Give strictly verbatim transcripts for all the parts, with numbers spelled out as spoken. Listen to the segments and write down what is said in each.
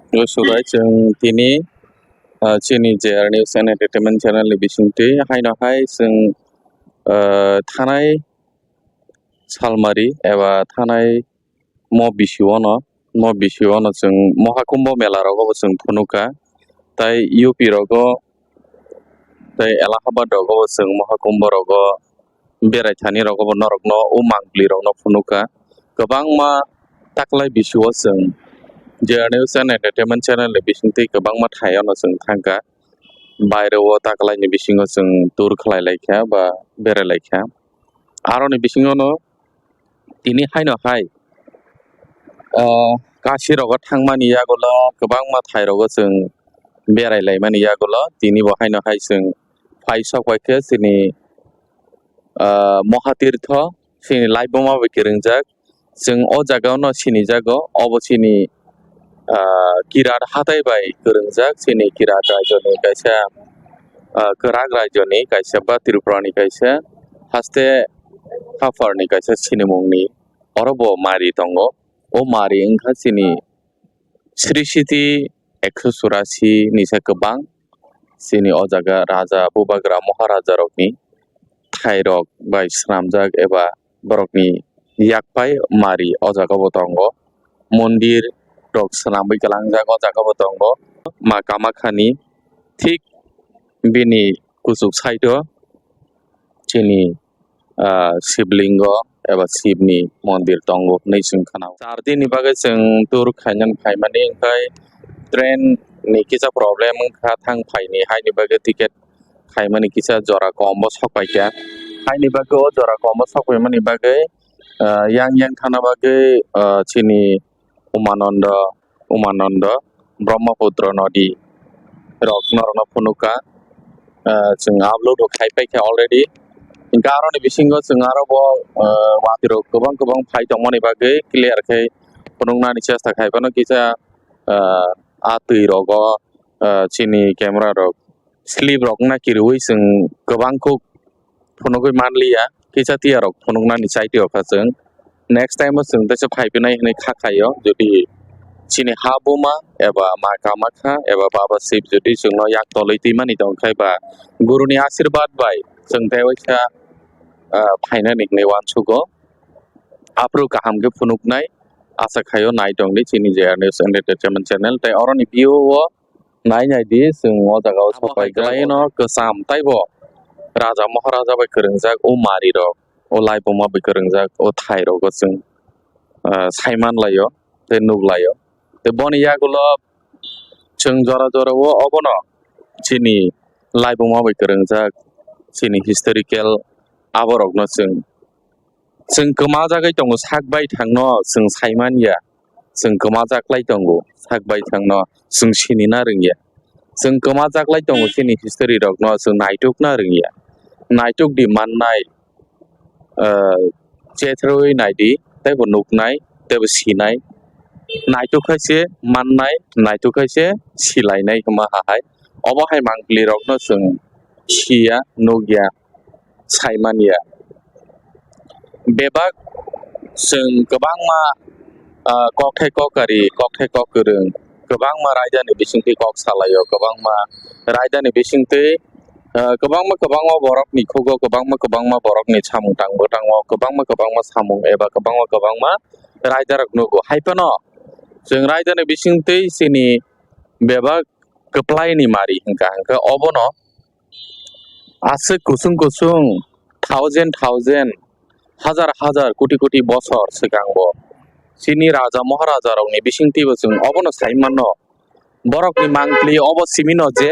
Gosurai chwng tini, ah, chini J R News and Entertainment channel ni bisingtwi haino hai chwng, ah, thanai salmari eba thanai mo bisio no, mo bisio no chwng Mohakumbho mela rogo bo chwng phunukha. Tai U P rogo tai Allahabad rogo bo chwng Mohakumbho rogo berai thani rogo bo norokno o mangpli rokno phunukha. Kwbangma taklai bisio chwng J R News and Entertainment channel ni bisingtwi kwbangma thaio no chwng thangkha. Baireo taklaini bisingo chwng tour khlai laikha ba berai laikha. Aroni bisingo no tini haino hai, ah, Kashi rogo thangmani yagulo kwbangma thai rogo chwng berai laimani yagulo tini bo haino hai chwng phai sok bai khe chini, ah, Mohatirtho chini Laibuma bai kwrwngjak. Chwng o jaga no sinijago, obo chini, ah, Kirat hatai bai kwrwngjak, chini Kirat raijo ni kaisa, ah, kwrak raijo ni kaisa ba Tripura ni kaisa haste haphar ni kaisa sinimung ni oro bo mari tongo. O mari wngkha chini Sri Siti ekso churasi ni se kwbang. Chini o jaga raja bubagra moharaja rokni thairok bai swnamjak eba borokni yakpai mari o jaga bo tongo. Mondir rok swnamwi kwlangjak o jaga bo tongo. Ma Kamakhani thik bini kuchuk side o chini, ah, Shivlingo eba Shivni mondir tongo hwnwi chwng khna-o. Char dinni bagwi chwng tour khainani phaimani, wngkhai train ni kisa problem wngkha thang phaini, haini bagwi ticket khaimani kisa jora kom bo sok paikha. Haini bagwi o jora kom bo sok paimani bagwi, ah, yang yang thangna bagwi, ah, chini Umananda, Umananda, Brahmaputra nodi rok norokno phunukha. Ah, chwng upload bo khai paikha already. Hinkhe aroni bisingo chwng aro bo, ah, watwi rok kwbang kwbang phai tongmani bagwi clear khe phunuknani chesta khai phano kisa, ah, a twi rogo, ah, chini camera rok slip rok wngna kiriui chwng kwbang kuk phunugui manliya, kisa tiyarok phunuknani chai tiyokha chwng. Next time o chwng teisa phaiphinai hwnwi kha khaio, jodi chini ha buma eba ma Kamakha eba Baba Shiv jodi chwngno yak tolwi twimani tongkhai ba guruni asirwad bai chwng tei waisa, ah, phainani hwnwi uansugo. Aphuru kaham khe phunuknai asa khaio nai tongdi chini J R News Entertainment channel tei oroni view o nai nai di, chwng o jaga o sopai kwlaino kwcham taibo raja moharaja bai kwrwngjak o mari rok, o laibuma bai kwrwngjak o thai rogo chwng, ah, saiman laio tei nuk laio. Tei boni yagulo chwng jora jora o obono chini laibuma bai kwrwngjak chini historical aborokno chwng Chwng kwmajagwi tongo sak baithangno chwng saimanya, chwng kwmajaklai tongo sak baithangno chwng sinina rwngya, chwng kwmajaklai tongo chini history rokno chwng naitukna rwngya. Naitukdi mannai, ah, chethrwi naidi, teibo nuknai, teibo sinai. Naituk khaise mannai, naituk khaise silainai hwnma hahai. Obo hai mangpili rokno chwng siya, nukya, saimanya. Bebak chwng kwbangma, ah, kokthai kokari, kokthai kokwrwng, kwbangma raidani bisingtwi kok salaio, kwbangma raidani bisingtwi, ah, kwbangma kwbangma borokni khugo, kwbangma kwbangma borokni samung tang bwtango, kwbangma kwbangma samung eba kwbangma kwbangma raidarok nugo. Hai phano chwng raidani bisingtwi chini bebak kwplaini mari hwnkha, hwnkhe obono aswk kusung kusung, thousand thousand, hazar hazar, koti koti bosor swkango chini raja moharaja rokni bisingtwibo chwng obono sai mano. Borokni mangpili obo simino je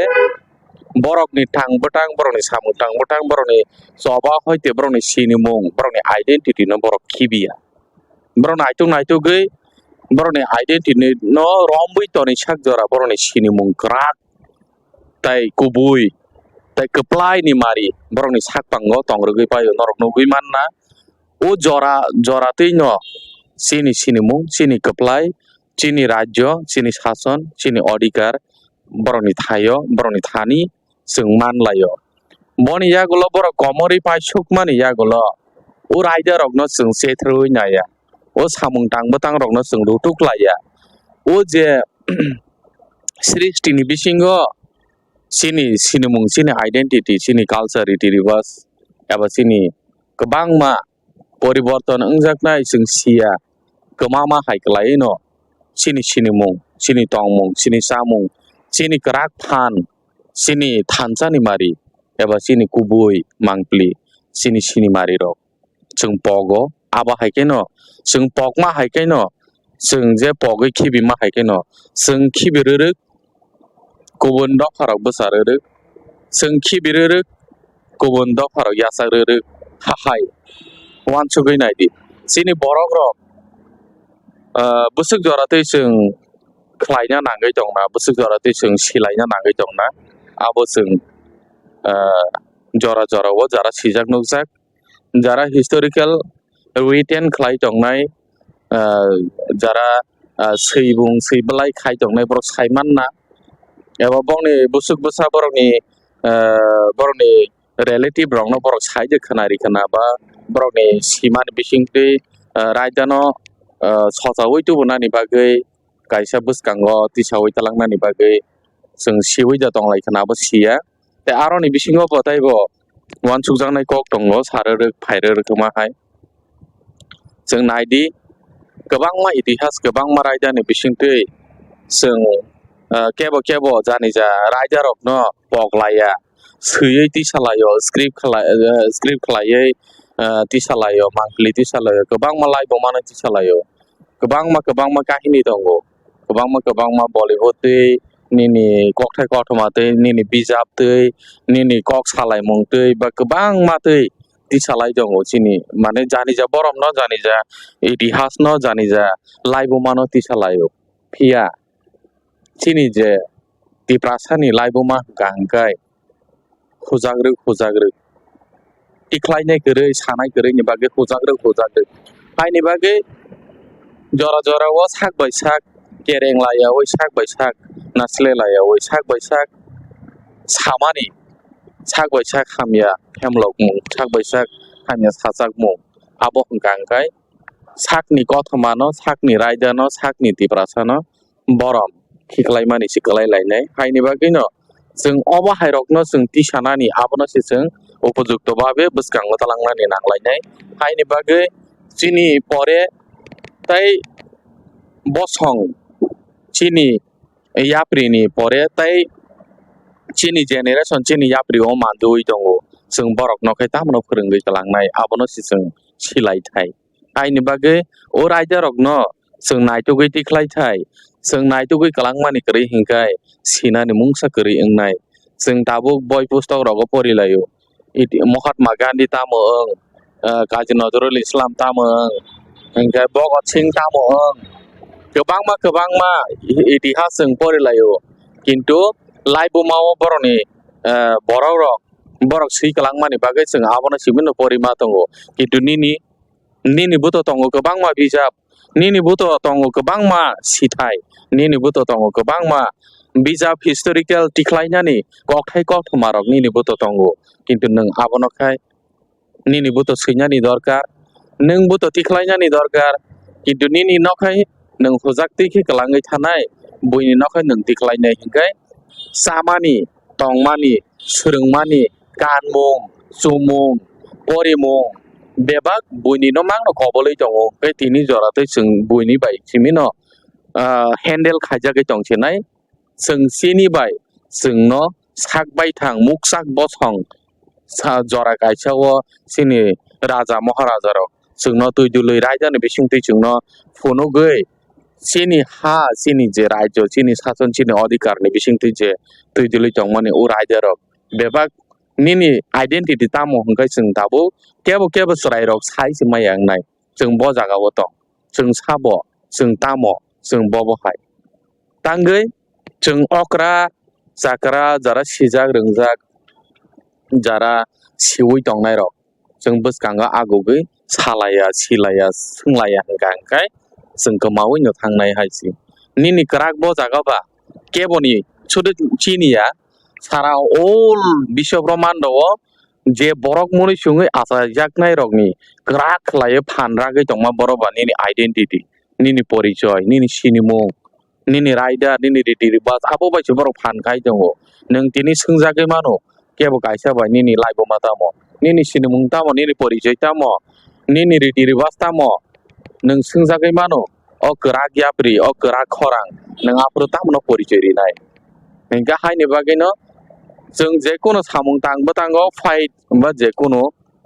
borokni tang bwtang, borokni samung tang bwtang, borokni choba hoite borokni sinimung, borokni identity no borok khibiya. Borok naituk naitugwi borokni identity no romwi tonwi sak jora borokni sinimung kwrak tei kubui tei kwplaini mari borokni sakpango tongrwgwi paio, norok nugwi manna. O jora, jora twino chini sinimung, chini kwplai, chini rajyo, chini sason, chini odhikar borokni thaio, borokni thani chwng manlaio. Boni yagulo borok komorwi paisukmani yagulo o raidarokno chwng chethrwi naiya, o samung tang bwtangrokno chwng rutuk laiya. O je srishti ni bisingo chini sinimung, chini identity, chini culture, riti ribas eba chini kwbangma poriborton wngjaknai chwng siya. Kwmama hai kwlaiwi no chini sinimung, chini tongmung, chini chamung, chini kwrak phan, chini thansa ni mari eba chini kubui mangpili, chini sinimari rok chwng pogo. Abo hai kheno chwng pokma hai kheno chwng je pogwi khibima hai kheno chwng khibi rwrwk, kubun dopharok bwsa rwrwk, chwng khibi rwrwk, kubun dopharok yachak rwrwk. Hahai uansugwi naidi, chini borok rok, ah, bwswk jora twi chwng khlaina nangwi tongna, bwswk jora twi chwng silaina nangwi tongna, abo chwng, ah, jora jora o jara sijak nukjak. Jara historical written khlai tongnai, ah, jara, ah, swibung swi bwlai khai tongnai borok sai manna, eba bongni bwswk bwsa borokni, ah, borokni relative rokno borok sai de khwnari khwna ba borokni simani bisingtwi, ah, raidano, ah, sochaui tubunani bagwi kaisa bwskango tisaui twlangnani bagwi chwng siui da tonglai khwna abo siya. Tei aroni bisingo bo taibo uansukjaknai kok tongo, sa rwrwk phai rwrwk wngma hai. Chwng nai di, kwbangma itihas, kwbangma raidani bisingtwi chwng, ah, kebo kebo janija raidarokno pok laiya, swiwi tisa laio, script khlai-, ah, script khlaiwi, ah, tisa laio, mangpili tisa laio, kwbangma laibumano tisa laio. Kwbangma, kwbangma kahini tongo. Kwbangma, kwbangma Bollywood twi, nini kokthai kothoma twi, nini bijap twi, nini kok salaimung twi, ba kwbangma twi tisalai tongo chini. Mane janija boromno, janija itihasno, janija laibumano tisalaio. Phiya chini je Tiprasani laibuma hwnkha hwnkhe hujakrwk, hujakrwk. Tikhlainai kwrwi, sanai kwrwini bagwi hujakrwk, hujakrwk. Haini bagwi jora jora o sak bai sak kereng laiyaui, sak bai sak naisle laiyaui, sak bai sak samani, sak bai sak hamya hemlokmung, sak bai sak hamya sachakmung. Abo hwnkha hwnkhe sakni kothomano, sakni raidano, sakni Tiprasano borom khiklaimani se kwlai lainai. Haini bagwino chwng obo hairokno chwng tisanani, abono se chwng upojukto babe bwskango twlangnani nanglainai. Haini bagwi chini pore tei bosong, chini yapri ni pore tei chini generation, chini yapri o manduwi tongo. Chwng borokno khe tamno phwrwngwi twlangnai, abono se chwng silai thai. Haini bagwi o raidarokno chwng naitugwi tikhlai thai, chwng naitugwi kwlangmani kwrwi hinkhe sinani mungsa kwrwi wngnai. Chwng tabuk boi pustok rogo porilaio. Iti-, Mahatma Gandhi tamo wng, ah, Kazi Nazrul Islam tamo wng, hinkhe Bhagat Singh tamo wng, kwbangma, kwbangma i-, itihas chwng porilaio. Kintu laibuma o borokni, ah, borok rok, borok swi kwlangmani bagwi chwng abono simi no porima tongo. Kintu nini, nini buto tongo kwbangma bijap, nini buto tongo kwbangma sithai, nini buto tongo kwbangma bijap historical tikhlainani kokthai kokthomarok nini buto tongo. Kintu nwng abono khai nini buto swinani dorkar, nwng buto tikhlainani dorkar, kintu nini nokhai nwng hujak twi khe kwlangwi thanai, buini nokhai nwng tikhlainai hinkhe chamani, tongmani, swrwngmani, kanmung, chumung, porimung bebak buini no mangno kobolwi tongo, tei tini jora tei chwng buini bai simino, ah, handle khaijagwi tongsinai. Chwng chini bai chwngno sak baithang muksak bosong sa jora kaisa o chini raja maharaja rok chwngno twi dului raidani bisingtwi chwngno phunugwi chini ha, chini je rajyo, chini sason, chini odhikar ni bisingtwi je twi dului tongmani o raida rok bebak nini identity tamo hwnkhe chwng tabuk kebo kebo chwrai rok sai se maya wngnai. Chwng bo jaga o tong, chwng sabo, chwng tamo, chwng bobo hai. Tangwi chwng okra, chakra, jara sijak rwngjak, jara siwi tongnai rok, chwng bwskango agugwi salaiya, silaiya, swnglaiya hwnkha hwnkhe chwng kwmaui no thangnai hai se. Nini kwrak bo jaga ba keboni sudu chiniya, sara all biswa brahmando o je borok mwnwi chwngwi achajaknai rokni kwrak khlaiwi phan ragwi tongma borok ba nini identity, nini porichoi, nini sinimung, nini raida, nini riti ribas, abo bai se borok phan khai tongo. Nwng tini swngjagwi mano, kebo kaisa bai nini laibuma tamo, nini sinimung tamo, nini porichoi tamo, nini riti ribas tamo, nwng swngjagwi mano, o kwrak yapri, o kwrak khorang, nwng aphuru tamono porichoi rinai? Hinkhe haini bagwino chwng je kunu samung tang bwtango fight ba je kunu,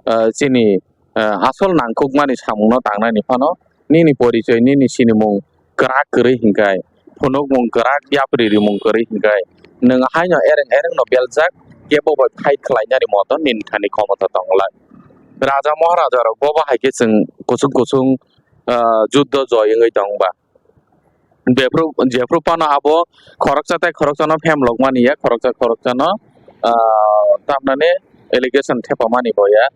ah, chini, ah, asol nangkukmani samungno tangnani phano nini porichoi, nini sinimung kwrak kwrwi hinkhai, phunukmung kwrak, yapri rimung kwrwi hinkhai, nwng haino ereng erengno beljak, kebo bai fight khlainani moto nini thani khomota tonglai. Raja Maharaja rok bobo hai khe chwng kuchung kuchung, ah, juddo joy wngwi tong ba. Jephru, jephru phano abo khoroksa tei khoroksano phemlokmani ya, khoroksa khoroksano, ah, tamnani allegation thepamani bo ya.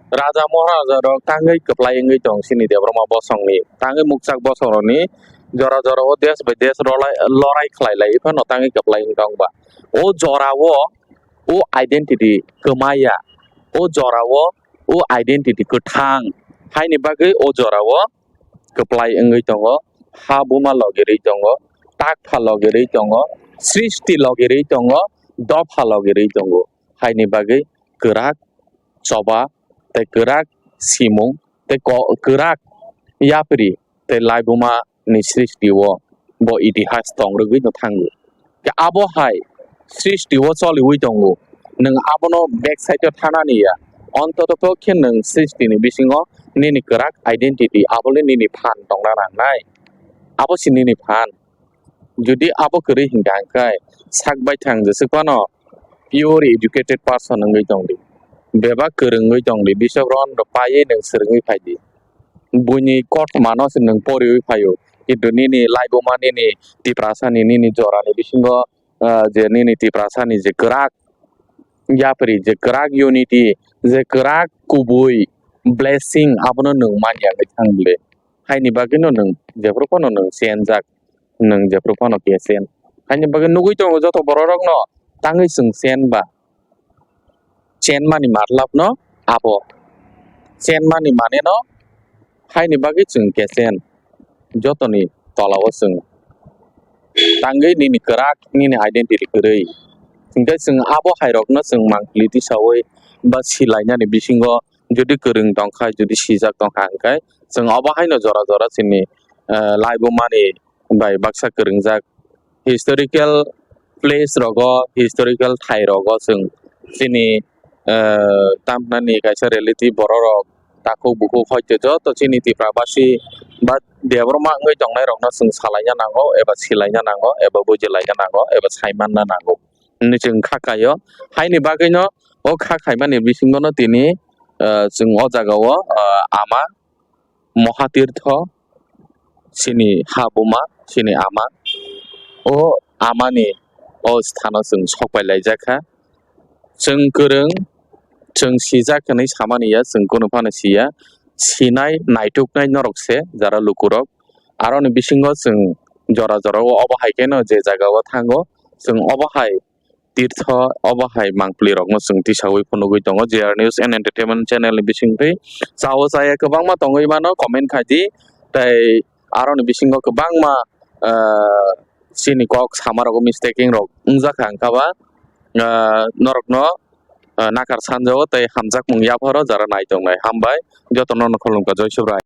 Raja Maharaja rok tangwi kwplai wngwi tong chini Debbarma bosongni, tangwi mukchak bosongrokni jora jora o desh bai desh rolai, lorai khlai lai phano tangwi kwplai wng tong ba. O jora o, o identity kwmaya, o jora o, o identity kwthang, haini bagwi o jora o kwplai wngwi tongo, ha buma logirwi tongo, takpha logirwi tongo, srishti logirwi tongo, dopha logirwi tongo. Haini bagwi kwrak choba tei kwrak simung tei ko-, kwrak yapri tei laibuma ni srishti o bo itihas tong rwgwi no thango. Khe abo hai srishti o choliwi tongo, nwng abono back side o thanani ya, ontoto khe nwng srishti ni bisingo nini kwrak identity, abo le nini phan tongna nangnai, abo se nini phan. Jodi abo kwrwi hinkha hinkhe sak baithang jeswk phano pure educated person wngwi tongdi, bebak kwrwngwi tongdi, bisok ron rok paiwi nwng swrwngwi phaidi. Buini kothoma no se nwng poriwi phaio, kintu nini laibuma, nini Tiprasani, nini jorani bisingo, ah, je nini Tiprasani je kwrak yapri, je kwrak unity, je kwrak kubui blessing, abono nwng manya wngwi thang le. Haini bagwino nwng jephru phano nwng chenjak, nwng jephru phano khe chen. Haini bagwi nugwi tongo joto borok rokno, tangwi chwng chen ba. Chenmani matlab no abo. Chenmani mane no haini bagwi chwng kesen jotoni tola o chwng tangwi nini kwrak nini identity kwrwi. Hinkhe chwng abo hai rokno chwng mangpili tisawi ba silainani bisingo jodi kwrwng tongkha, jodi sijak tongkha hinkhe chwng obo haino jora jora chini, eh, laibumani bai baksa kwrwngjak historical place rogo, historical thai rogo chwng chini, eh, tamnani kaisa relative borok rok takhuk bukhuk hoite joto chini Tipra basi ba Debbarma wngwi tongnai rokno chwng salaina nango eba silaina nango eba bujilaina nango eba saimanna nango hinwi chwng kha kaio. Haini bagwino o kha khaimani bisingono tini, eh, chwng o jagao, eh, ama Mohatirtho, chini ha buma, chini ama. O amani o sthano chwng sok pai laijak kha. Chwng kwrwng, chwng sijak hinwi samani ya, chwng kunu phano siya. Sinai, naituknai norok se, jara lukurok. Aroni bisingo chwng jora jora o obo hai kheno je jaga o thango, chwng obo hai tirtho obo hai mangpili rokno chwng tisawi phunugwi tongo J R News and Entertainment channel ni bisingtwi. Chao chaya kwbangma tongwi mano, comment khai di. Tei aroni bisingo kwbangma, ah, chini kok sama rogo mistaking rok wngjakha, wngkha ba, ah, norokno, ah, nakar sanjao tei hamjakmung yapharo jara nai tongnai. Hambai, jotono no khulumkha, Joi Subrai.